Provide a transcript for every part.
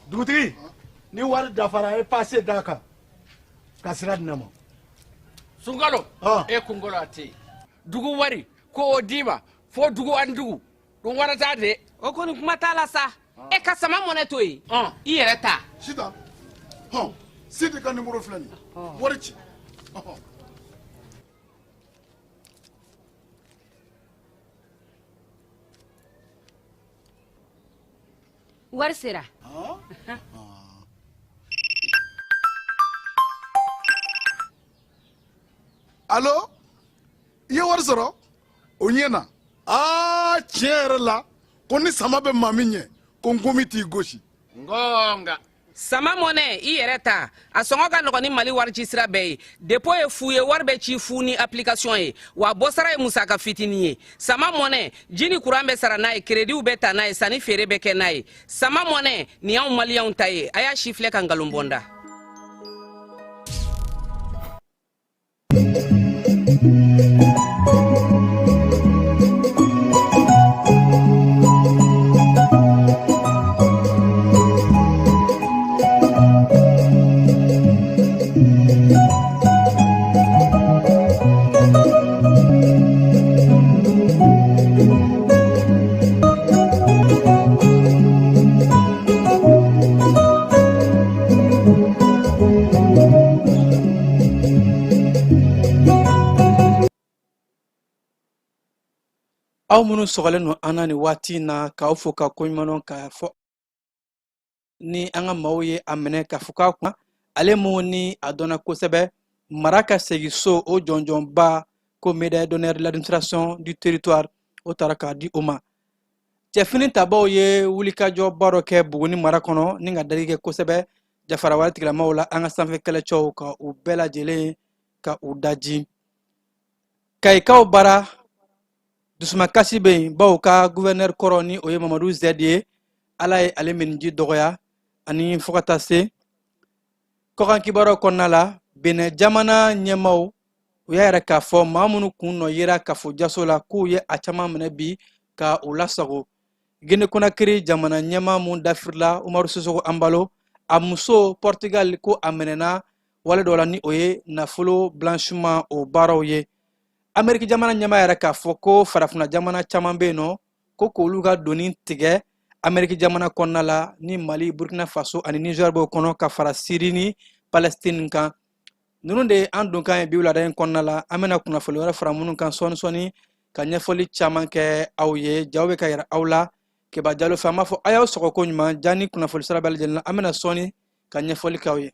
Dugutigi, ni wari dafara, e pase d'a kan ka sira di ne ma. Sunkalo, e kunkolo a tɛ yen. Dugu wari ko o d'i ma fo dugu ani dugu dun wara t'a de. O kɔni, kuma t'a la sa. E ka sama mɔnɛ to yen, i yɛrɛ ta. Sitan, hɔn, Sidi ka nimoro filɛ nin ye, wari ci. Wari sera. Alo, i ye wari sɔrɔ, o ɲɛ na. Aa, tiɲɛ yɛrɛ la, ko ni sama bɛ maa min ɲɛ, ko nkomi t'i gosi. Ngonga. Sama mɔnɛ, i yɛrɛ ta, a sɔngɔ ka nɔgɔn ni Mali wari ci sira bɛɛ ye. Dépôt ye fu ye, wari bɛ ci fu ni application ye, wa bɔsara ye musaka fitinin ye. Sama mɔnɛ, ji ni kuran bɛ sara n'a ye, créditw bɛ ta n'a ye, sanni feere bɛ kɛ n'a ye. Sama mɔnɛ nin y'anw Maliyɛnw ta ye. A y'a si filɛ ka nkalon bɔ n da. Aw minnu sɔgɔlen don an na nin waati in na, k'aw fo ka koɲuman k'a fɔ ni an ka maaw ye a minɛ k'a fɔ k'a kunna ale mun ni a dɔnna kosɛbɛ, mara ka segin so, o jɔnjɔnba ko médaille d'honneur de l'administration du territoire, o taara k'a di o ma. Cɛfini tabaw ye wulikajɔba dɔ kɛ Buguni mara kɔnɔ ni ka dali kɛ kosɛbɛ jafara wale tigilamaw la, an ka sanfɛ kɛlɛcɛw ka u bɛɛ lajɛlen ka u daji. Kayikaw bara, dusumakasi bɛ yen, bawo ka guvɛnɛri kɔrɔ ni o ye Mamadu Zɛdi ye, Ala ye ale miniji dɔgɔya. Ani fo ka taa se kɔkan kibaruyaw kɔnɔna la, Benɛ jamana ɲɛmaw u y'a yɛrɛ k'a fɔ maa minnu kun nɔ yera kafo jaso la, k'u ye a caman minɛ bi ka u lasago. Gine Konakiri jamana ɲɛmaa mun dafirila, Umaru Sisoko Anbalo, a muso Portugal, ko a minɛna wale dɔ la ni o ye nafolo blanchiment o baaraw ye. Ameriki jamana ɲɛmaa yɛrɛ k'a fɔ ko farafina jamana caman bɛ yen nɔ, ko k'olu ka doni tigɛ Ameriki jamana kɔnɔna la, ni Mali, Burkina Faso ani Niger b'o kɔnɔ, ka fara Siri ni Palestine kan. Ninnu de ye an donkan ye bi wulada in kɔnɔna la. An bɛna kunnafoni wɛrɛ fara minnu kan sɔɔni sɔɔni ka ɲɛfɔli caman kɛ aw ye. Jaw bɛ ka yɛrɛ aw la Keba Jalo fɛ. An b'a fɔ a y'aw sɔgɔ ko ɲuman ja ni kunnafoni sira bɛɛ lajɛlen na. An bɛna sɔɔni ka ɲɛfɔli k'aw ye.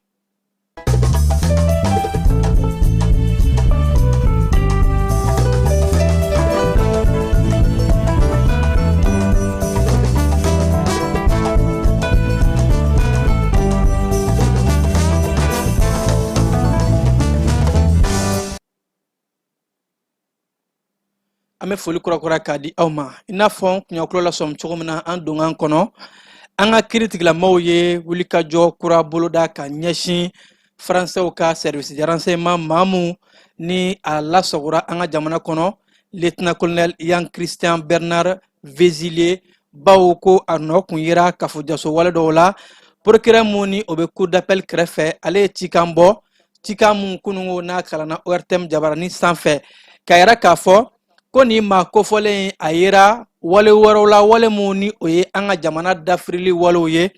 An bɛ foli kurakura k'a di aw ma. I n'a fɔ n kun y'aw tulo lasɔmi cogo min na an donkan kɔnɔ, an ka kiiri tigilamaw ye wulikajɔ kura boloda ka ɲɛsin Faransɛw ka service de renseignement maa mun ni a lasagora an ka jamana kɔnɔ, lieutenant colonel Yan Christian Bernard Vezilier, bawo ko a nɔ kun yera kafo jaso wale dɔw la. Procureur mun ni o bɛ cour d'appel kɛrɛfɛ, ale ye cikan bɔ, cikan mun kununko n'a kalanna ORTM jabarani sanfɛ, k'a yira k'a fɔ ko nin maa kofɔlen a yera wale wɛrɛw la, wale mun ni o ye an ka jamana dafirili walew ye.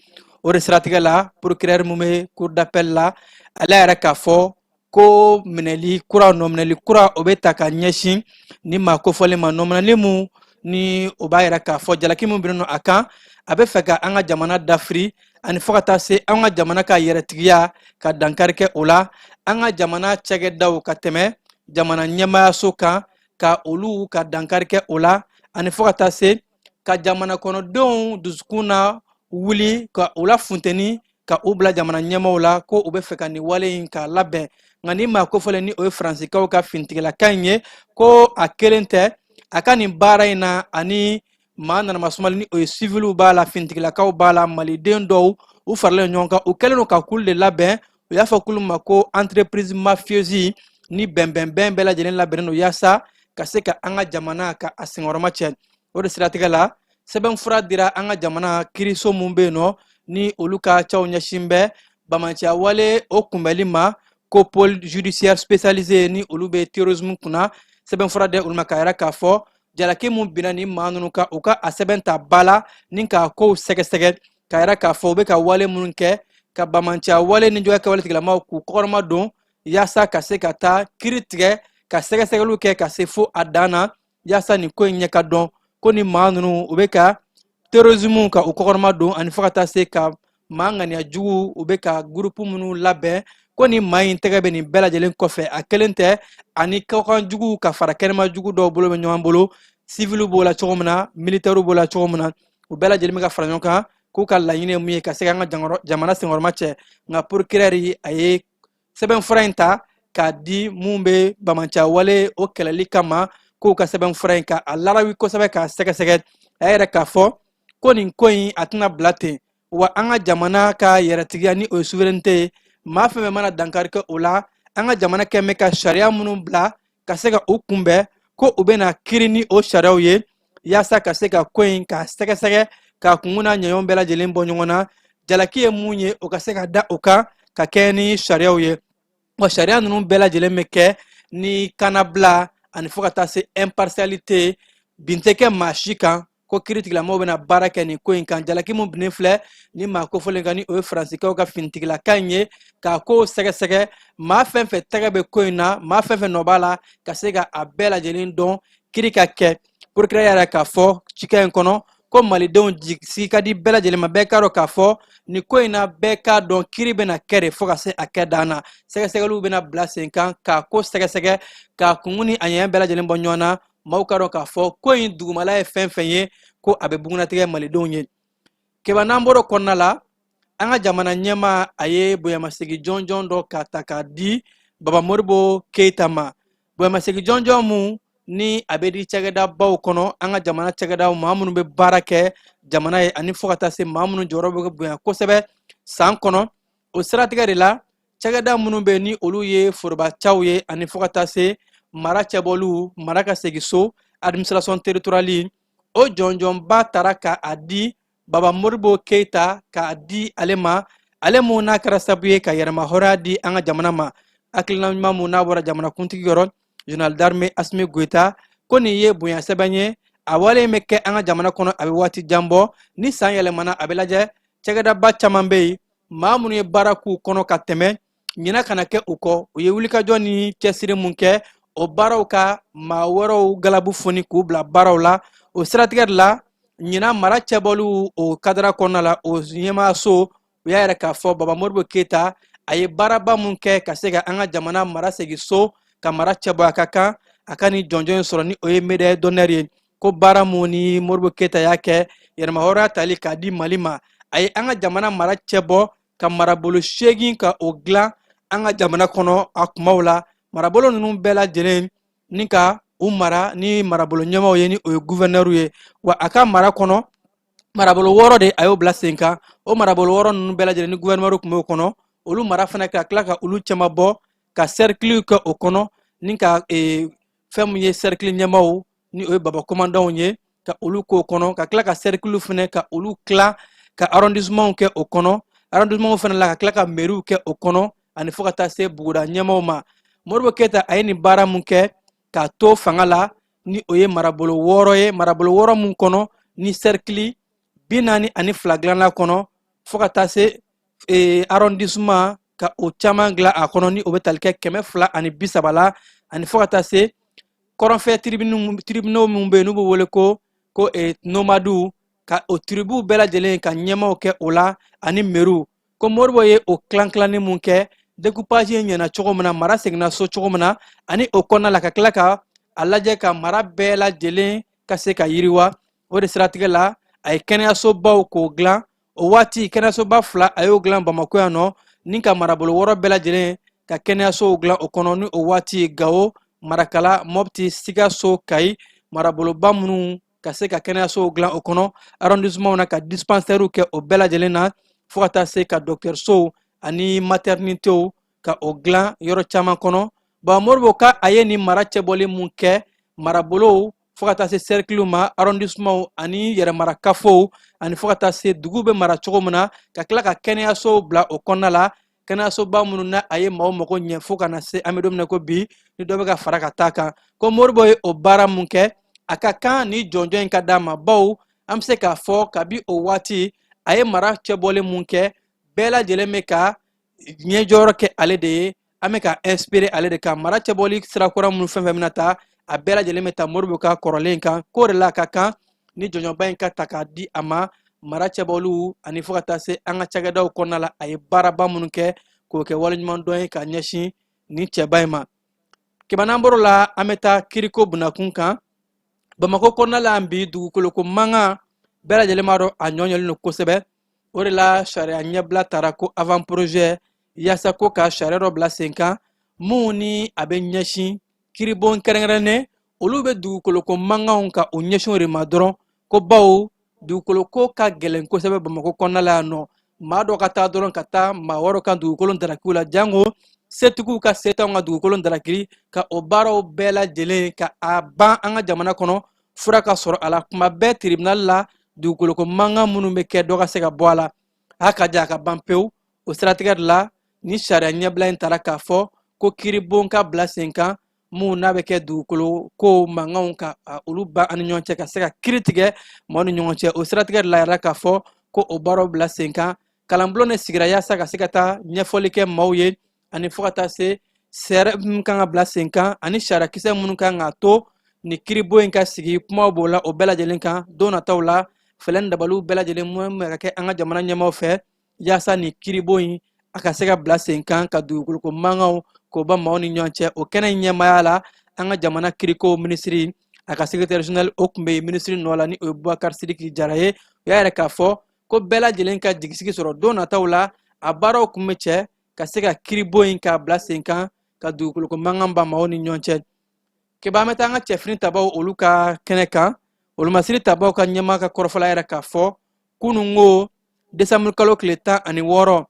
O de siratigɛ la, procureur mun bɛ cour d'appel la, ale yɛrɛ k'a fɔ ko minɛli kura, nɔminɛli kura, o bɛ ta ka ɲɛsin ni maa kofɔlen ma, nɔminɛli mun Ni o b'a yira k'a fɔ jalaki min binnen don a kan, a bɛ fɛ ka an ka jamana dafiri ani fo ka taa se an ka jamana ka yɛrɛtigiya ka dankari kɛ o la, an ka jamana cakɛdaw ka tɛmɛ jamana ɲɛmaayaso kan, ka olu ka dankari kɛ o la, ani fo ka taa se ka jamana kɔnɔdenw dusukun na wuli ka u la funteni, ka u bila jamana ɲɛmaaw la ko u bɛ fɛ ka nin wale in k'a labɛn. Nka nin maa kofɔlen, ni o ye Faransikaw ka finitigilaka in ye, ko a kelen tɛ a ka nin baara in na, ani maa nanamasumali, ni o ye siviliw b'a la, finitigilakaw b'a la, maliden dɔw, u faralen ɲɔgɔn kan. U kɛlen don ka kulu de labɛn, u y'a fɔ kulu ma ko entreprise mafieuse, ni bɛnbɛnbɛn bɛɛ lajɛlen labɛnnen don yaasa ka se ka an ka jamana ka a senkɔrɔma cɛ. O de siratigɛ la, sɛbɛnfura dira an ka jamana kiriso mun bɛ yen nɔ, ni olu ka caw ɲɛsin bɛ bamanciya wale o kunbɛli ma, ko pôle judiciaire spécialisé, ni olu bɛ terrorisme kunna. Sɛbɛnfura dira olu ma k'a yira k'a fɔ jalaki mun binna ni maa ninnu kan, u ka a sɛbɛn ta ba la ni k'a kow sɛgɛsɛgɛ, k'a yira k'a fɔ u bɛ ka wale minnu kɛ, ka bamanciya wale ni juguya kɛwale tigilamaw k'u kɔkɔrɔma don, yaasa ka se ka taa kiri tigɛ, ka sɛgɛsɛgɛliw kɛ ka se fo a dan na, yaasa nin ko in ɲɛ ka dɔn ko ni maa ninnu, u bɛ ka terrorisme ka u kɔkɔrɔma don, ani fo ka taa se ka maa ŋaniya jugu, u bɛ ka gurupu minnu labɛn, ko ni maa in tɛgɛ bɛ nin bɛɛ lajɛlen kɔfɛ. A kelen tɛ, ani kɔkan jugu ka fara kɛnɛma jugu dɔw bolo bɛ ɲɔgɔn bolo. Siviliw b'o la cogo min na, militɛriw b'o la cogo min na, u bɛɛ lajɛlen bɛ ka fara ɲɔgɔn kan k'u ka laɲini ye mun ye? Ka se ka an ka jamana senkɔrɔma cɛ. Nka procureur, a ye sɛbɛnfura in ta k'a di mun bɛ bamanciya wale o kɛlɛli kama, k'u ka sɛbɛnfura in ka a larawi kosɛbɛ, k'a sɛgɛsɛgɛ. A y'a yɛrɛ k'a fɔ ko nin ko in, a tɛna bila ten wa. An ka jamana ka yɛrɛtigiya, ni o ye souveraineté ye, maa fɛn fɛn mana dankari kɛ o la, an ka jamana kɛn bɛ ka sariya minnu bila ka se ka u kunbɛn, ko u bɛna kiri ni o sariyaw ye, yaasa ka se ka ko in k'a sɛgɛsɛgɛ, k'a kunkun n'a ɲɛɲɔgɔn bɛɛ lajɛlen bɔ ɲɔgɔn na, jalaki ye mun ye, o ka se ka da o kan ka kɛ ni sariyaw ye. Wa sariya ninnu bɛɛ lajɛlen bɛ kɛ ni kanabila ani fo ka taa se impartialité, bin tɛ kɛ maa si kan, ko kiiritigilamaw bɛna baara kɛ nin ko in kan. Jalaki mun binnen filɛ ni maa kofɔlen kan, ni o ye Faransikaw ka finitigilaka in ye, k'a ko sɛgɛsɛgɛ, maa fɛn fɛn tɛgɛ bɛ ko in na, maa fɛn fɛn nɔ b'a la, ka se ka a bɛɛ lajɛlen dɔn, kiri ka kɛ. Procureur yɛrɛ k'a fɔ cikan in kɔnɔ ko malidenw sigi ka di bɛɛ lajɛlen ma, bɛɛ k'a dɔn k'a fɔ nin ko in na, bɛɛ k'a dɔn kiri bɛna kɛ de fo ka se a kɛ dan na. Sɛgɛsɛgɛliw bɛna bila sen kan k'a ko sɛgɛsɛgɛ, k'a kunkun ni a ɲɛɲɛ bɛɛ lajɛlen bɔ ɲɔgɔn na. Maaw k'a dɔn k'a fɔ ko in dugumala ye fɛn fɛn ye, ko a bɛ bugunnatigɛ malidenw ye. Keba, n'an bɔr'o kɔnɔna la, an ka jamana ɲɛmaa, a ye bonyamasegin jɔnjɔn dɔ ka ta k'a di Baba Modibo Keyita ma. Bonyamasegin jɔnjɔn mun ni a bɛ di cakɛdabaw kɔnɔ, an ka jamana cakɛdaw, maa minnu bɛ baara kɛ jamana ye, ani fo ka taa se maa minnu jɔyɔrɔ bɛ bonya kosɛbɛ san kɔnɔ. O siratigɛ de la, cakɛda minnu bɛ ni olu ye forobacaw ye, ani fo ka taa se mara cɛbɔliw, mara ka segin so, administration territoriale, o jɔnjɔnba tara ka a di Baba Modibo Keyita, k'a di ale ma, ale mun n'a kɛra sababu ye ka yɛrɛmahɔrɔnya di an ka jamana ma. Hakilina ɲuman mun n'a bɔra jamanakuntigi yɔrɔ, général d'armée Asimi Goyita, ko nin ye bonya sɛbɛn ye. A wale in bɛ kɛ an ka jamana kɔnɔ, a bɛ waati jan bɔ. Ni san yɛlɛmana, a bɛ lajɛ cakɛdaba caman bɛ yen, maa minnu ye baara k'u kɔnɔ ka tɛmɛ, ɲina kana kɛ u kɔ, u ye wulikajɔ ni cɛsiri mun kɛ, o baaraw ka maa wɛrɛw galabu foni k'u bila baaraw la. O siratigɛ de la, ɲina mara cɛbɔliw o kadara kɔnɔna la, o ɲɛmaaso, u y'a yɛrɛ k'a fɔ Baba Modibo Keyita, a ye baaraba mun kɛ ka se ka an ka jamana mara segin so, ka mara cɛbɔ, a ka kan a ka nin jɔnjɔn in sɔrɔ, ni o ye médaille d'honneur ye. Ko baara mun ni Modibo Keyita y'a kɛ, yɛrɛmahɔrɔnya tali k'a di Mali ma, a ye an ka jamana mara cɛbɔ, ka marabolo 8 ka o dilan an ka jamana kɔnɔ a kumaw la, marabolo ninnu bɛɛ lajɛlen ni ka u mara ni marabolo ɲɛmaaw ye, ni o ye guvɛnɛriw ye. Wa a ka mara kɔnɔ, marabolo 6 de a y'o bila sen kan. O marabolo 6 ninnu bɛɛ lajɛlen ni guvɛnɛriw tun b'o kɔnɔ, olu mara fana, ka tila ka olu cɛma bɔ, ka sɛrikiliw kɛ o kɔnɔ, ni ka fɛn mun ye sɛrikili ɲɛmaaw, ni o ye baba kɔmandanw ye, ka olu k'o kɔnɔ, ka tila ka sɛrikiliw fana ka olu tila, ka arrondissementw kɛ o kɔnɔ, arrondissementw fana la, ka tila ka meriw kɛ o kɔnɔ, ani fo ka taa se buguda ɲɛmaaw ma. Modibo Keyita, a ye nin baara mun kɛ k'a to fanga la, ni o ye marabolo 6 ye, marabolo 6 mun kɔnɔ ni sɛrikili 42 dilanna kɔnɔ, fo ka taa se arrondissement ka o caman dilan a kɔnɔ, ni o bɛ tali kɛ 230 la, ani fo ka taa se kɔrɔnfɛ tribunaux minnu bɛ yen, n'u bɛ wele ko Ko nomadiw ka o tribuw bɛɛ lajɛlen ka ɲɛmaaw kɛ o la ani meriw. Ko Modibo ye o tilan-tilanni mun kɛ, découpage ɲɛna cogo min na, mara seginna so cogo min na, ani o kɔnɔna la ka tila ka a lajɛ ka mara bɛɛ lajɛlen ka se ka yiriwa. O de siratigɛ la, a ye kɛnɛyasobaw k'o dilan. O waati kɛnɛyasoba 2 a y'o dilan Bamakɔ yan nɔ, ni ka marabolo 6 bɛɛ lajɛlen ka kɛnɛyasow dilan o kɔnɔ, ni o waati Gawo, Marakala, Mɔpti, Sikaso, Kayi, maraboloba minnu ka se ka kɛnɛyasow dilan o kɔnɔ, arrondissement na ka dispensaires kɛ o bɛɛ lajɛlen na, fo ka taa se ka dɔgɔtɔrɔsow ani maternitéw ka o dilan yɔrɔ caman kɔnɔ. Bon, Modibo ka a ye nin mara cɛbɔli mun kɛ marabolow fo ka taa se cerclew ma, arrondissementw ani yɛrɛmarakafow, ani fo ka taa se dugu bɛ mara cogo min na, ka tila ka kɛnɛyasow bila o kɔnɔna la, kɛnɛyasoba minnu na a ye maaw mago ɲɛ fo ka na se an bɛ don min na ko bi, ni dɔ bɛ ka fara ka taa kan. Ko Modibo ye o baara mun kɛ, a ka kan ni jɔnjɔn in ka d'a ma, bawo an bɛ se k'a fɔ kabi o waati a ye mara cɛbɔli mun kɛ, bɛɛ lajɛlen bɛ ka ɲɛjɔyɔrɔ kɛ ale de ye, an bɛ ka inspiré ale de kan. Mara cɛbɔli sira kura minnu fɛn fɛn bɛna ta, a bɛɛ lajɛlen bɛ ta Modibo ka kɔrɔlen kan. K'o de la a ka kan ni jɔnjɔnba in ka ta k'a di a ma, mara cɛbɔliw ani fo ka taa se an ka cakɛdaw kɔnɔna la, a ye baaraba minnu kɛ, k'o kɛ waleɲumandɔn ye ka ɲɛsin nin cɛba in ma. Kɛmɛ n'an bɔr'o la, an bɛ taa kiriko bunakun kan Bamakɔ kɔnɔna la. Bi dugukoloko mankan, bɛɛ lajɛlen b'a dɔn a ɲɔɲɔlen don kosɛbɛ. O de la sariya ɲɛbila tara ko avant projet, yaasa ko ka sariya dɔ bila sen kan mun ni a bɛ ɲɛsin kiribon kɛrɛnkɛrɛnnen olu bɛ dugukoloko mankanw ka o ɲɛsin o de ma dɔrɔn. Ko bawo dugukoloko ka gɛlɛn kosɛbɛ Bamakɔ kɔnɔna la yan nɔ, maa dɔ ka taa dɔrɔn ka taa maa wɛrɛw ka dugukolo darakiw la, jango setigiw ka setanw ka dugukolo darakiri, ka o baaraw bɛɛ lajɛlen ka a ban an ka jamana kɔnɔ, fura ka sɔrɔ a la kuma bɛɛ tribunal la. Dugukoloko mankan minnu bɛ kɛ, dɔ ka se ka bɔ a la, a ka ja a ka ban pewu. O siratigɛ de la ni sariya ɲɛbila in tara k'a fɔ ko kiribon ka bila sen kan mun n'a bɛ kɛ dugukolo ko mankanw ka olu ban an ni ɲɔgɔn cɛ, ka se ka kiri tigɛ maaw ni ɲɔgɔn cɛ. O siratigɛ de la yɛrɛ k'a fɔ ko o baaraw bila sen kan, kalanbulon de sigira yaasa ka se ka taa ɲɛfɔli kɛ maaw ye, ani fo ka taa se sɛɛrɛ min kan ka bila sen kan ani sariyakisɛ minnu kan k'a to ni kiribon in ka sigi. Kumaw b'o la o bɛɛ lajɛlen kan. Don nataw la, fɛɛrɛ ni dabaliw bɛɛ lajɛlen minnu bɛ ka kɛ an ka jamana ɲɛmaaw fɛ yaasa ni kiribon in a ka se ka bila sen kan ka dugukoloko mankanw k'o ban maaw ni ɲɔgɔn cɛ. O kɛnɛ in ɲɛmaaya la, an ka jamana kiriko minisiri, a ka secrétaire général, o tun bɛ yen minisiri nɔ la, ni o ye Bubakari Sidiki Jara ye. O y'a yɛrɛ k'a fɔ ko bɛɛ lajɛlen ka jigisigi sɔrɔ, don nataw la a baaraw kun bɛ cɛ ka se ka kiribon in k'a bila sen kan ka dugukoloko mankan ban maaw ni ɲɔgɔn cɛ. Keba, an bɛ taa an ka cɛfini tabaw olu ka kɛnɛ kan. Wolomasiri tabaw ka ɲɛmaa ka kɔrɔfɔla yɛrɛ k'a fɔ kununko desanburu kalo tile 16,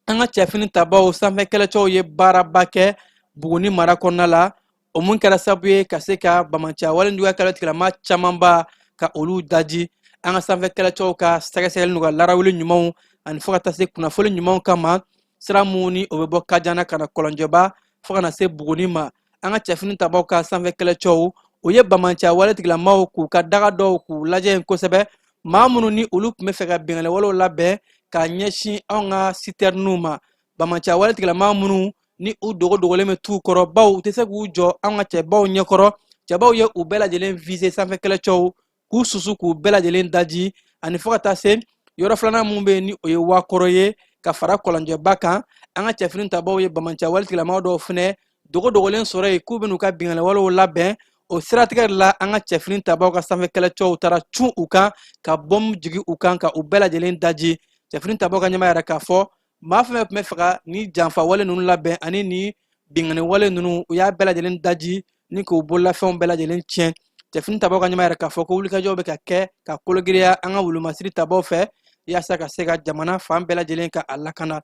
an ka cɛfini tabaw sanfɛ kɛlɛcɛw ye baaraba kɛ Buguni mara kɔnɔna la. O mun kɛra sababu ye ka se ka banbaanciya wale juguya kɛlɛ tigilama camanba ka olu daji. An ka sanfɛ kɛlɛcɛw ka sɛgɛsɛgɛli n'u ka larawuli ɲumanw ani fo ka taa se kunnafoni ɲumanw kama, sira mun ni o bɛ bɔ Kajana ka na Kɔlɔnjɛba fo ka na se Buguni ma, an ka cɛfini tabaw ka sanfɛ kɛlɛcɛw o ye banbaanciya wale tigilamaw k'u ka daga dɔw k'u lajɛ yen kosɛbɛ, maa minnu ni olu tun bɛ fɛ ka binkanni walew labɛn ka ɲɛsin anw ka sitɛriniw ma, banbaanciya wale tigilama minnu ni u dogo dogolen bɛ t'u kɔrɔ, baw u tɛ se k'u jɔ an ka cɛbaw ɲɛkɔrɔ. Cɛbaw ye u bɛɛ lajɛlen viser, sanfɛ kɛlɛcɛw k'u susu k'u bɛɛ lajɛlen daji, ani fo ka taa se yɔrɔ filanan mun bɛ yen ni o ye Wakɔrɔ ye ka fara Kɔlɔnjɛba kan. An ka cɛfini tabaw ye banbaanciya wale tigilama dɔw fɛnɛ dogo dogolen sɔrɔ yen k'u bɛn'u ka binkanni walew labɛn. O siratigɛ de la, an ka cɛfini tabaw ka sanfɛ kɛlɛcɛw taara cun u kan ka bɔmu jigin u kan ka u bɛɛ lajɛlen daji. Cɛfini tabaw ka ɲɛmaa yɛrɛ k'a fɔ maa fɛn fɛn tun bɛ fɛ ka ni janfa wale ninnu labɛn ani ni binkanni wale ninnu, u y'a bɛɛ lajɛlen daji ni k'u bololafɛnw bɛɛ lajɛlen tiɲɛ. Cɛfini tabaw ka ɲɛmaa yɛrɛ k'a fɔ ko wulikajɔw bɛ ka kɛ ka kologiriya an ka wulumasiri tabaw fɛ yaasa ka se ka jamana fan bɛɛ lajɛlen ka a lakana.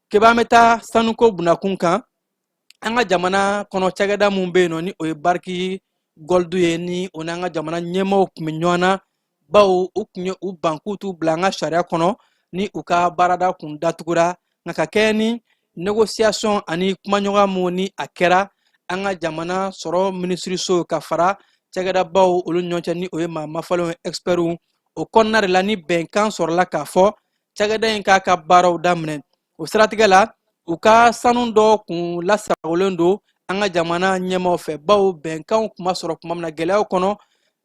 Keba, an bɛ taa sanuko bunakun kan. An ka jamana kɔnɔ cakɛda mun bɛ yen nɔ ni o ye Barrick Gold ye, ni o n'an ka jamana ɲɛmaaw tun bɛ ɲɔgɔn na, bawo u tun ye u ban k'u t'u bila an ka sariya kɔnɔ ni u ka baarada kun datugura. Nka ka kɛɲɛ ni négociation ani kumaɲɔgɔnya mun ni a kɛra an ka jamana sɔrɔ minisiriso ka fara cakɛdabaw olu ɲɔgɔn cɛ, ni o ye maa mafalenw ye, expertw, o kɔnɔna de la ni bɛnkan sɔrɔla k'a fɔ cakɛda in k'a ka baaraw daminɛ. O siratigɛ la, u ka sanu dɔ kun lasagolen don an ka jamana ɲɛmaaw fɛ, bawo bɛnkanw kun ma sɔrɔ tuma min na gɛlɛyaw kɔnɔ.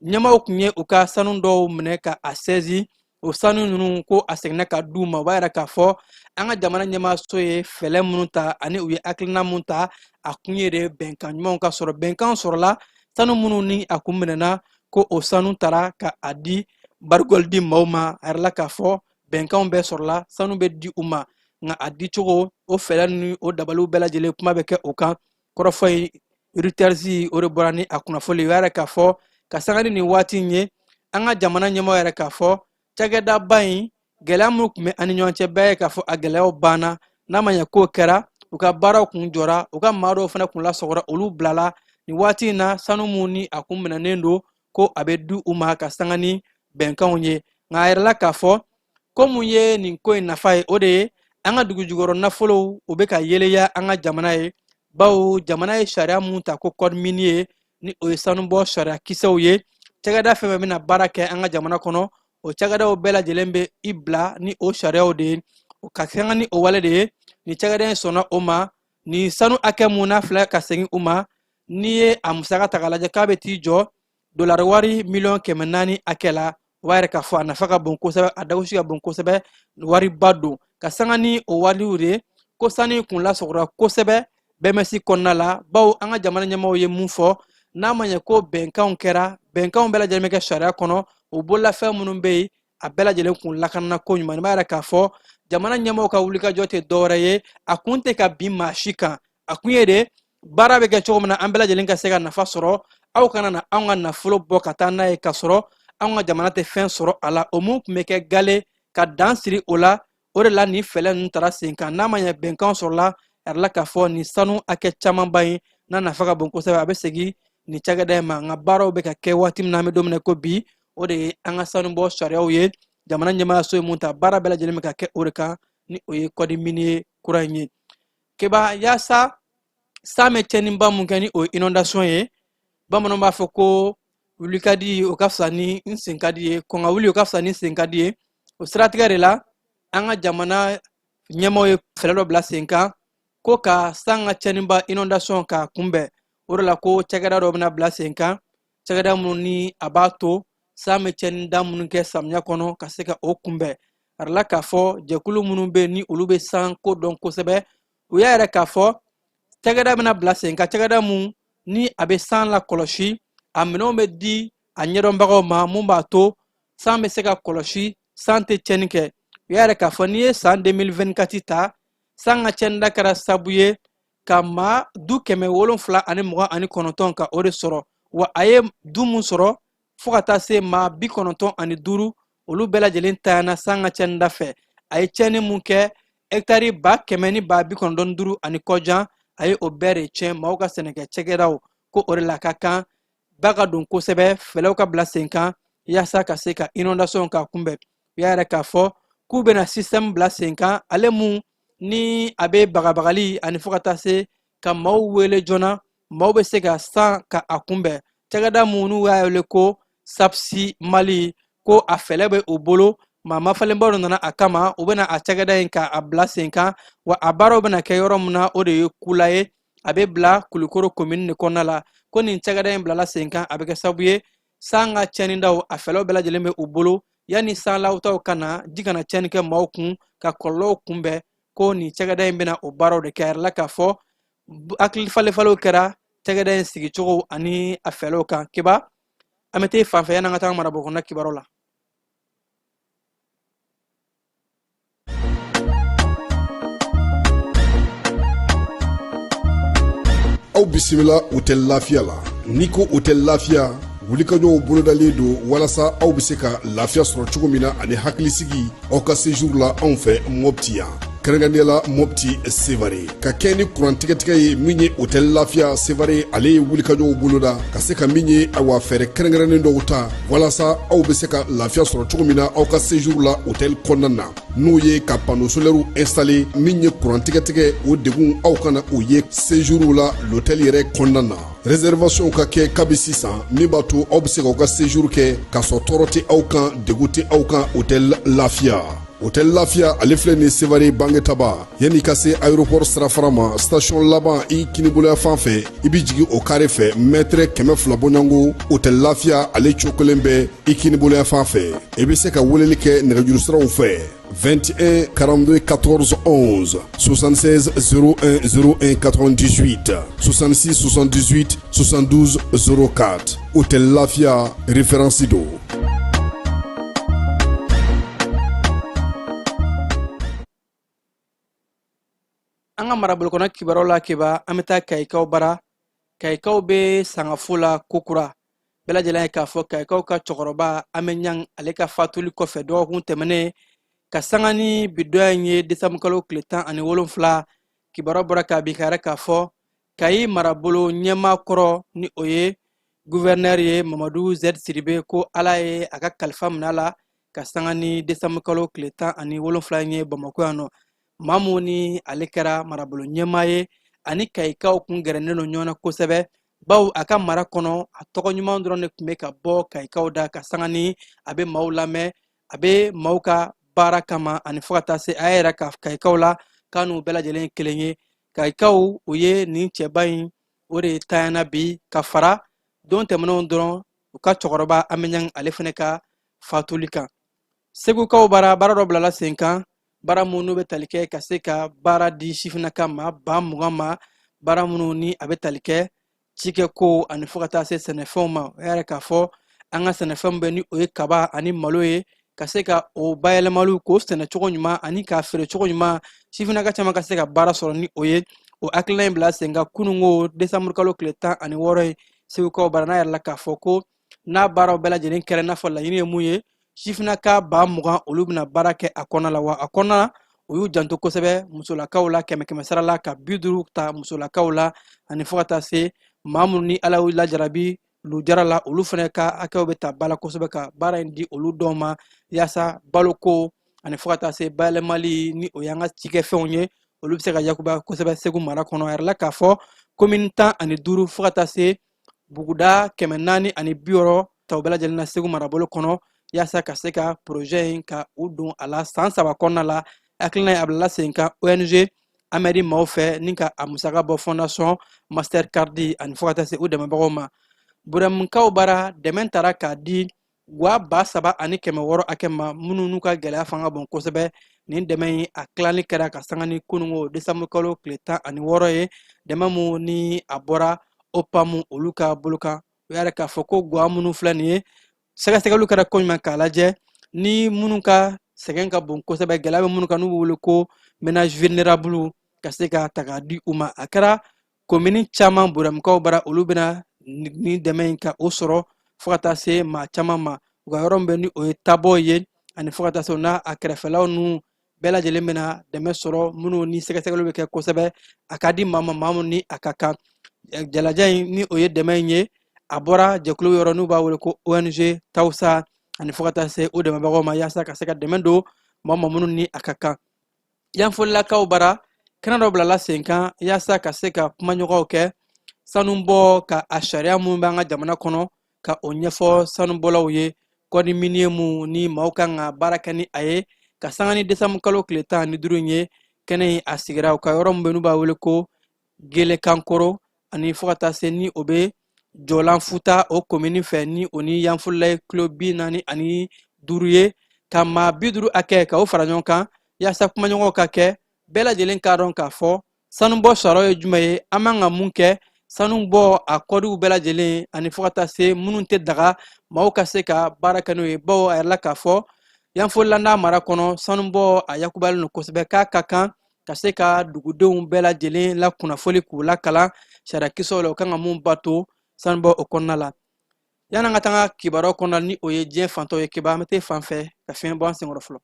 Ɲɛmaaw tun ye u ka sanu dɔw minɛ ka a sɛzi. O sanu ninnu, ko a seginna ka d'u ma. O b'a yira k'a fɔ an ka jamana ɲɛmaaso ye fɛɛrɛ minnu ta ani u ye hakilina mun ta, a kun ye de bɛnkan ɲumanw ka sɔrɔ. Bɛnkan sɔrɔla. Sanu minnu ni a kun minɛna, ko o sanu tara ka a di Barrick Gold maaw ma. A yirala k'a fɔ bɛnkanw bɛɛ sɔrɔla, sanu bɛ di u ma, nka a dicogo, o fɛɛrɛ ni o dabaliw bɛɛ lajɛlen, kuma bɛ kɛ o kan. Kɔrɔfɔ in, Reuters o de bɔra ni a kunnafoli. O y'a yira k'a fɔ ka sanga ni nin waati in ye, an ka jamana ɲɛmɔgɔ yɛrɛ k'a fɔ cakɛdaba in, gɛlɛya minnu tun bɛ an ni ɲɔgɔn cɛ, bɛɛ ye k'a fɔ a gɛlɛyaw banna. N'a ma ɲɛ k'o kɛra, u ka baaraw kun jɔra, u ka maa dɔw fana kun lasɔgɔra, olu bilala. Nin waati in na, sanu mun ni a kun minɛnen don, ko a bɛ di u ma ka sanga ni bɛnkanw ye. Nka a yirala k'a fɔ ko mun ye nin ko in nafa ye, o de ye an ka dugujukɔrɔ nafolow, u bɛ ka yeleya an ka jamana ye, bawo jamana ye sariya mun ta ko code minier, ni o ye sanubɔ sariya kisɛw ye. Cakɛda fɛn fɛn bɛna baara kɛ an ka jamana kɔnɔ, o cakɛdaw bɛɛ lajɛlen bɛ i bila ni o sariyaw de ye. O ka sanga ni o wale de ye, ni cakɛda in sɔnna o ma. Ni sanu hakɛ mun n'a filɛ ka segin u ma, n'i ye a musaka ta k'a lajɛ, k'a bɛ t'i jɔ dolari wari 400 miliyɔn hakɛ la. O b'a yira k'a fɔ a nafa ka bon kosɛbɛ, a dagosi ka bon kosɛbɛ, wariba don. Ka sanga ni o wariw de ko sanu kun lasɔgɔra kosɛbɛ BMS kɔnɔna la, bawo an ka jamana ɲɛmaaw ye mun fɔ, n'a ma ɲɛ ko bɛnkanw kɛra, bɛnkanw bɛɛ lajɛlen bɛ kɛ sariya kɔnɔ. O bololafɛn minnu bɛ yen, a bɛɛ lajɛlen kun lakanana ko ɲuman. Nin b'a yira k'a fɔ jamana ɲɛmaaw ka wulikajɔ tɛ dɔwɛrɛ ye, a kun tɛ ka bin maa si kan, a kun ye de baara bɛ kɛ cogo min na, an bɛɛ lajɛlen ka se ka nafa sɔrɔ. Aw kana na anw ka nafolo bɔ ka taa n'a ye k'a sɔrɔ anw ka jamana tɛ fɛn sɔrɔ a la. O mun tun bɛ kɛ gale ka dan siri o la, o de la nin fɛɛrɛ ninnu tara sen kan. N'a ma ɲɛ bɛnkan sɔrɔla, a yirala k'a fɔ nin sanu hakɛ camanba in n'a nafa ka bon kosɛbɛ, a bɛ segin nin cakɛda in ma. Nka baaraw bɛ ka kɛ waati min na, an bɛ don min na ko bi, o de ye an ka sanubɔ sariyaw ye. Jamana ɲɛmaayaso ye mun ta, baara bɛɛ lajɛlen bɛ ka kɛ o de kan, ni o ye code minier kura in ye. Keba, yaasa san bɛ tiɲɛniba mun kɛ, ni o ye inondation ye, bamananw b'a fɔ ko wuli ka di, o ka fisa ni n sen ka di ye, kɔn ka wuli, o ka fisa ni sen ka di ye. O siratigɛ de la, an ka jamana ɲɛmaaw ye fɛɛrɛ dɔ bila sen kan ko ka san ka tiɲɛniba inondation k'a kunbɛn. O de la ko cakɛda dɔ bɛna bila sen kan, cakɛda minnu ni a b'a to san bɛ tiɲɛnida minnu kɛ samiya kɔnɔ, ka se ka o kunbɛn. A yirala k'a fɔ jɛkulu minnu bɛ yen, ni olu bɛ san ko dɔn kosɛbɛ, u y'a yɛrɛ k'a fɔ cakɛda bɛna bila sen kan, cakɛda mun ni a bɛ san lakɔlɔsi. A minɛnw bɛ di a ɲɛdɔnbagaw ma, mun b'a to san bɛ se ka kɔlɔsi, san tɛ tiɲɛni kɛ. U y'a yɛrɛ k'a fɔ n'i ye san 2024 ta, san ka tiɲɛnida kɛra sabu ye ka maa du 729 ka o de sɔrɔ. Wa a ye du mun sɔrɔ, fo ka taa se maa 95, olu bɛɛ lajɛlen tanyana san ka tiɲɛnida fɛ. A ye tiɲɛni mun kɛ, hɛkitari 100 000 ni 95 ani kɔjan, a ye o bɛɛ de tiɲɛ, maaw ka sɛnɛkɛ cakɛdaw. Ko o de la ka kan ba ka don kosɛbɛ, fɛɛrɛw ka bila sen kan yaasa ka se ka inondation ka kunbɛn. U y'a yɛrɛ k'a fɔ k'u bɛna système bila sen kan, ale mun ni a bɛ bagabagali ani fo ka taa se ka maaw wele joona, maaw bɛ se ka san ka a kunbɛn. Cakɛda mun n'u y'a wele ko SAPSI Mali, ko a fɛɛrɛ bɛ u bolo, maa mafalenbaw dɔ nana a kama, u bɛna a cakɛda in ka a bila sen kan. Wa a baaraw bɛna kɛ yɔrɔ min na, o de ye Kula ye, a bɛ bila Kulukoro komini de kɔnɔna la. Ko nin cakɛda in bilala sen kan, a bɛ kɛ sababu ye san ka tiɲɛnidaw, a fɛɛrɛw bɛɛ lajɛlen bɛ u bolo, yanni san lawutaw ka na, ji kana tiɲɛni kɛ maaw kun, ka kɔlɔlɔw kunbɛn. Ko nin cakɛda in bɛna o baaraw de kɛ. A yirala k'a fɔ hakili falenfalenw kɛra cakɛda in sigicogo ani a fɛɛrɛw kan. Keba, an bɛ taa fan fɛ yanni an ka taa marabolo kɔnɔna kibaruw la. Aw bisimila Hôtel Lafiya la. N'i ko Hôtel Lafiya, wulikajɔw bolodalen don walasa aw bɛ se ka lafiya sɔrɔ cogo min na ani hakilisigi aw ka séjour la anw fɛ Mɔpti yan, kɛrɛnkɛrɛnnenya la Mɔpti Sevare. Ka kɛ ni kuran tigɛtigɛ ye, min ye Hôtel Lafiya Sevare, ale ye wulikajɔw boloda ka se ka min ye, awa, fɛɛrɛ kɛrɛnkɛrɛnnen dɔw ta walasa aw bɛ se ka lafiya sɔrɔ cogo min na aw ka séjour la hôtel kɔnɔna na, n'o ye ka panneau solaire installé. Min ye kuran tigɛtigɛ, o degun aw kana o ye séjour la l'hôtel yɛrɛ kɔnɔna na. Réservation ka kɛ kabi sisan, min b'a to aw bɛ se k'aw ka séjour kɛ k'a sɔrɔ tɔɔrɔ tɛ aw kan, degun tɛ aw kan. Hôtel Lafiya. Hôtel Lafia ale filɛ nin Sevare Bangetaba yanni ka se aéroport sirafara ma station laban i kiniboloya fan fɛ i bɛ jigin o carré fɛ mètre 200 bɔɲɔgɔnko Hôtel Lafia ale cokolen bɛ i kiniboloya fan fɛ i bɛ se ka weleli kɛ nɛgɛjuru siraw fɛ 21 42 14 11 76 01 01 98 66 78 72 04 Hôtel Lafia référence don. An ka marabolo kɔnɔ kibaruyaw la keba, an bɛ taa Kayikaw bara. Kayikaw bɛ sangafo la kokura. Bɛɛ lajɛlen ye k'a fɔ Kayikaw ka cɛkɔrɔba Amɛ Ɲang ale ka fatuli kɔfɛ dɔgɔkun tɛmɛnen ka sanga ni bidonya in ye desanburukalo tile 17, kibaruya bɔra k'a bi ka yɛrɛ k'a fɔ Kayi marabolo ɲɛmaa kɔrɔ ni o ye guvɛrinɛri ye Mamadu Z Sidibe, ko Ala ye a ka kalifa minɛ a la ka sanga ni desanburukalo tile 17 in ye Bamakɔ yan nɔ. Maa mun ni ale kɛra marabolo ɲɛmaa ye ani Kayikaw kun gɛrɛnen don ɲɔgɔn na kosɛbɛ, bawo a ka mara kɔnɔ a tɔgɔ ɲuman dɔrɔn de tun bɛ ka bɔ Kayikaw da, ka sanga ni a bɛ maaw lamɛn, a bɛ maaw ka baara kama, ani fo ka taa se a yɛrɛ ka Kayikaw la k'a n'u bɛɛ lajɛlen ye kelen ye. Kayikaw o ye nin cɛba in o de tanyana bi ka fara don tɛmɛnenw dɔrɔn u ka cɛkɔrɔba Amɛ Ɲang ale fana ka fatuli kan. Segukaw bara, baara dɔ bilala sen kan, baara minnu bɛ tali kɛ ka se ka baara di sifinnaka ma 20,000 ma, baara minnu ni a bɛ tali kɛ cikɛko ani fo ka taa se sɛnɛfɛnw ma. O yɛrɛ k'a fɔ an ka sɛnɛfɛnw bɛ ni o ye kaba ani malo ye, ka se ka o bayɛlɛmaliw k'o sɛnɛcogo ɲuman ani k'a feere cogo ɲuman, sifinnaka caman ka se ka baara sɔrɔ ni o ye. O hakilina in bila sen kan kununko desanburukalo tile 16 ye Segukaw bara. N'a yɛrɛ la k'a fɔ ko n'a baaraw bɛɛ lajɛlen kɛra i n'a fɔ laɲini ye mun ye, sifinnaka 20,000 olu bɛna baara kɛ a kɔnɔna la. Wa a kɔnɔna la u y'u janto kosɛbɛ musolakaw la, kɛmɛ kɛmɛ sara la ka 50 ta musolakaw la, ani fo ka taa se maa minnu ni Ala y'u lajarabi lujara la, olu fana ka hakɛw bɛ ta ba la kosɛbɛ ka baara in di olu dɔw ma, yaasa baloko ani fo ka taa se bayɛlɛmali ni o y'an ka cikɛfɛnw ye, olu bɛ se ka yakuba kosɛbɛ Segu mara kɔnɔ. A yɛrɛ la k'a fɔ komini 15 fo ka taa se buguda 460 taw bɛɛ lajɛlen na Segu marabolo kɔnɔ, yaasa ka se ka projet in ka u don a la san 3 kɔnɔna la. Hakilina in a bilala sen kan ONG Amɛdi maaw fɛ ni ka a musaka bɔ fondation Mastercard ani fo ka taa se u dɛmɛbagaw ma. Burɛmukaw bara, dɛmɛ tara k'a di gwa 3600 hakɛ ma minnu n'u ka gɛlɛya fanga bon kosɛbɛ. Nin dɛmɛ in a tilali kɛra ka sanga ni kununko desanburukalo tile 16 ye, dɛmɛ mun ni a bɔra OPAM olu ka bolo kan. O y'a yira k'a fɔ ko gwa minnu filɛ nin ye, sɛgɛsɛgɛliw kɛra ko ɲuman k'a lajɛ ni minnu ka sɛgɛn ka bon kosɛbɛ, gɛlɛya bɛ minnu kan n'u bɛ wele ko ménage vulnérable, ka se ka ta k'a di u ma. A kɛra komini caman Burɛmukaw bara, olu bɛna ni dɛmɛ in ka o sɔrɔ fo ka taa se maa caman ma. U ka yɔrɔ min bɛ ni o ye tabɔ ye ani fo ka taa se o n'a a kɛrɛfɛlaw ninnu bɛɛ lajɛlen bɛna dɛmɛ sɔrɔ, minnu ni sɛgɛsɛgɛliw bɛ kɛ kosɛbɛ, a ka di maa ma, maa minnu ni a ka kan. Jalajɛ in ni o ye dɛmɛ in ye, a bɔra jɛkulu yɔrɔ n'u b'a wele ko ONG Tawusa ani fo ka taa se u dɛmɛbagaw ma, yaasa ka se ka dɛmɛ don maa ma minnu ni a ka kan. Yanfolilakaw bara, kɛnɛ dɔ bilala sen kan yaasa ka se ka kumaɲɔgɔnw kɛ sanubɔ ka a sariya minnu b'an ka jamana kɔnɔ ka o ɲɛfɔ sanubɔlaw ye, code minier mun ni maaw kan ka baara kɛ ni a ye, ka sanga ni desanburukalo tile 15 in ye. Kɛnɛ in a sigira u ka yɔrɔ min bɛ n'u b'a wele ko Gelekankoro ani fo ka taa se ni o bɛ Jɔlan Futa o komini fɛ, ni o ni Yanfolila ye kilo 45 ye, ka maa 50 hakɛ ka o fara ɲɔgɔn kan yaasa kumaɲɔgɔnw ka kɛ, bɛɛ lajɛlen k'a dɔn k'a fɔ sanubɔ sariya ye jumɛn ye, an man ka mun kɛ sanubɔ a kɔdiw bɛɛ lajɛlen ani fo ka taa se minnu tɛ daga maaw ka se ka baara kɛ n'o ye. Bawo a yɛrɛ la k'a fɔ Yanfolila n'a mara kɔnɔ sanubɔ a yakubalen don kosɛbɛ, k'a ka kan ka se ka dugudenw bɛɛ lajɛlen lakunnafoli k'u lakalan sariyakisɛw la, u kan ka mun bato sanubɔ o kɔnɔna la. Yan'an ka taga kibaruyaw kɔnɔna ni o ye diɲɛ fantɔw ye keba, an bɛ taa fan fɛ ka fiɲɛ bɔ an senkɔrɔ fɔlɔ.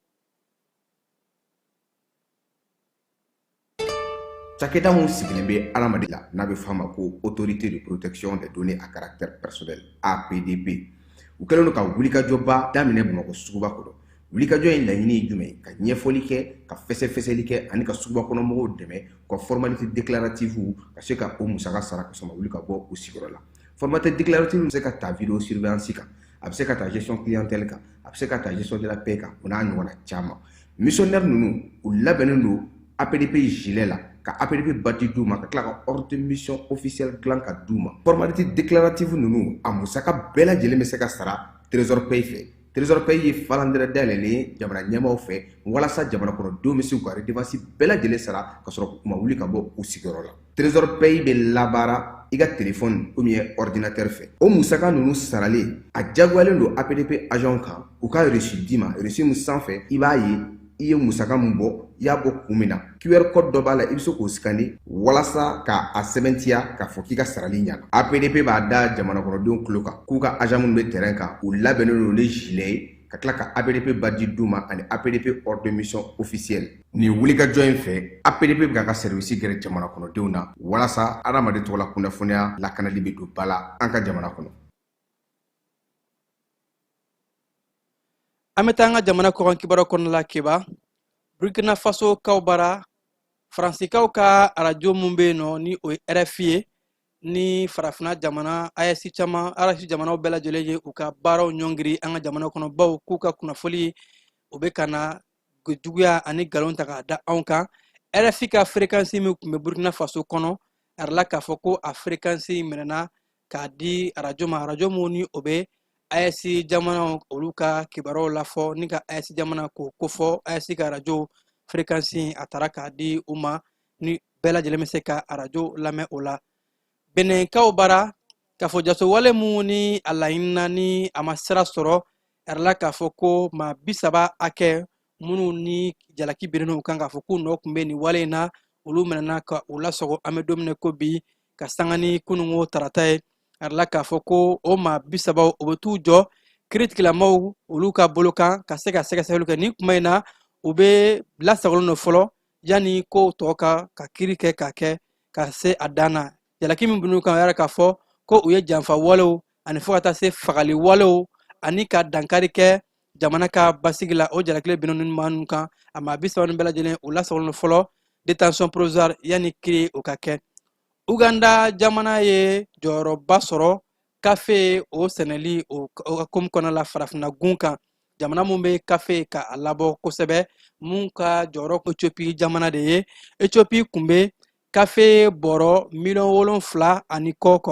Cakɛda mun sigilen bɛ adamaden la n'a bɛ f'a ma ko autorité de protection des données à caractère personnel APDP, u kɛlen don ka wulikajɔba daminɛ Bamakɔ suguba kɔnɔ. Wulikajɔ in laɲini ye jumɛn ye? Ka ɲɛfɔli kɛ, ka fɛsɛfɛsɛli kɛ ani ka suguba kɔnɔ mɔgɔw dɛmɛ u ka formalité déclarative ka se ka o musaka sara ka sɔrɔ ma wuli ka bɔ u sigiyɔrɔ la. Formalité déclarative bɛ se ka ta vidéo surveillance kan, a bɛ se ka ta gestion clientèle kan, a bɛ se ka ta gestion de la paie kan, o n'a ɲɔgɔnna caman. Missionnaire ninnu, u labɛnnen don APDP gilet la, ka APDP badge d'u ma, ka tila ka ordre de mission officielle dilan ka d'u ma. Formalité déclarative ninnu, a musaka bɛɛ lajɛlen bɛ se ka sara Trésor Pay fɛ. Trésor Pay ye falandɛrɛ dayɛlɛlen ye jamana ɲɛmaaw fɛ walasa jamana kɔnɔdenw bɛ se k'u ka redevance bɛɛ lajɛlen sara ka sɔrɔ u ma wuli ka bɔ u sigiyɔrɔ la. Trésor Pay bɛ labaara i ka téléphone ou bien ordinateur fɛ. O musaka ninnu saralen, a diyagoyalen don APDP agent kan u ka reçu d'i ma. Reçu min sanfɛ, i b'a ye i ye musaka min bɔ, i y'a bɔ kun min na. QR code dɔ b'a la, i bɛ se k'o scanner walasa ka a sɛbɛntiya k'a fɔ k'i ka sarali ɲana. APDP b'a da jamana kɔnɔdenw tulo kan k'u ka agent minnu bɛ terrain kan, u labɛnnen don ni gilet ye, ka tila ka APDP badge d'u ma ani APDP ordre de mission officielle. Nin wulikajɔ in fɛ, APDP bɛ k'a ka service gɛrɛ jamana kɔnɔdenw na walasa adamaden tɔgɔla kunnafoniya lakanali bɛ don ba la an ka jamana kɔnɔ. An bɛ taa an ka jamana kɔkan kibaruyaw kɔnɔna la. Keba, Burkina Faso kaw bara, Faransikaw ka arajo min bɛ yen nɔ, ni o ye RFI ye, ni farafina jamana AES caman, AES jamanaw bɛɛ lajɛlen ye u ka baaraw ɲɔngiri an ka jamana kɔnɔ, bawo k'u ka kunnafoli o bɛ ka na juguya ani nkalon ta k'a da anw kan. RFI ka fréquence min tun bɛ Burkina Faso kɔnɔ, a yirala k'a fɔ ko a fréquence minɛna k'a di arajo ma, arajo mun ni o bɛ AES jamanaw olu ka kibaruyaw lafɔ ni ka AES jamana ko kofɔ. AES ka arajo fréquence a taara k'a di u ma, ni bɛɛ lajɛlen bɛ se ka arajo lamɛn o la. Benɛnkaw bara, k'a fɔ jasowale mun ni a laɲinina ni a ma sira sɔrɔ, a yirala k'a fɔ ko maa 30 hakɛ minnu ni jalaki binnen u kan k'a fɔ k'u nɔ tun bɛ nin wale in na, olu minɛna ka u lasɔgɔ. An bɛ don min na ko bi, ka sanga ni kununko tarata ye, a yirala k'a fɔ ko o maa 30 o bɛ t'u jɔ kiiritigɛlamaw olu ka bolo kan ka se ka sɛgɛsɛgɛliw kɛ. Nin kuma in na, u bɛ lasagolen don fɔlɔ yanni kow tɔ ka kiiri kɛ ka kɛ ka se a dan na. Jalaki min bin'u kan, o yɛrɛ k'a fɔ ko u ye janfa walew ani fo ka taa se fagali walew ani ka dankari kɛ jamana ka basigi la, o jalaki binna ninnu maa ninnu kan. A maa 30 ninnu bɛɛ lajɛlen, u lasagolen don fɔlɔ détention provisoire yanni kiiri o ka kɛ. Uganda jamana ye jɔyɔrɔba sɔrɔ kafe o sɛnɛli o hukumu kɔnɔna la farafinna gun kan, jamana mun bɛ kafe ka a labɔ kosɛbɛ, mun ka jɔyɔrɔ Ethiopie jamana de ye. Ethiopie kun bɛ kafe bɔrɔ 7,5 miliyɔn.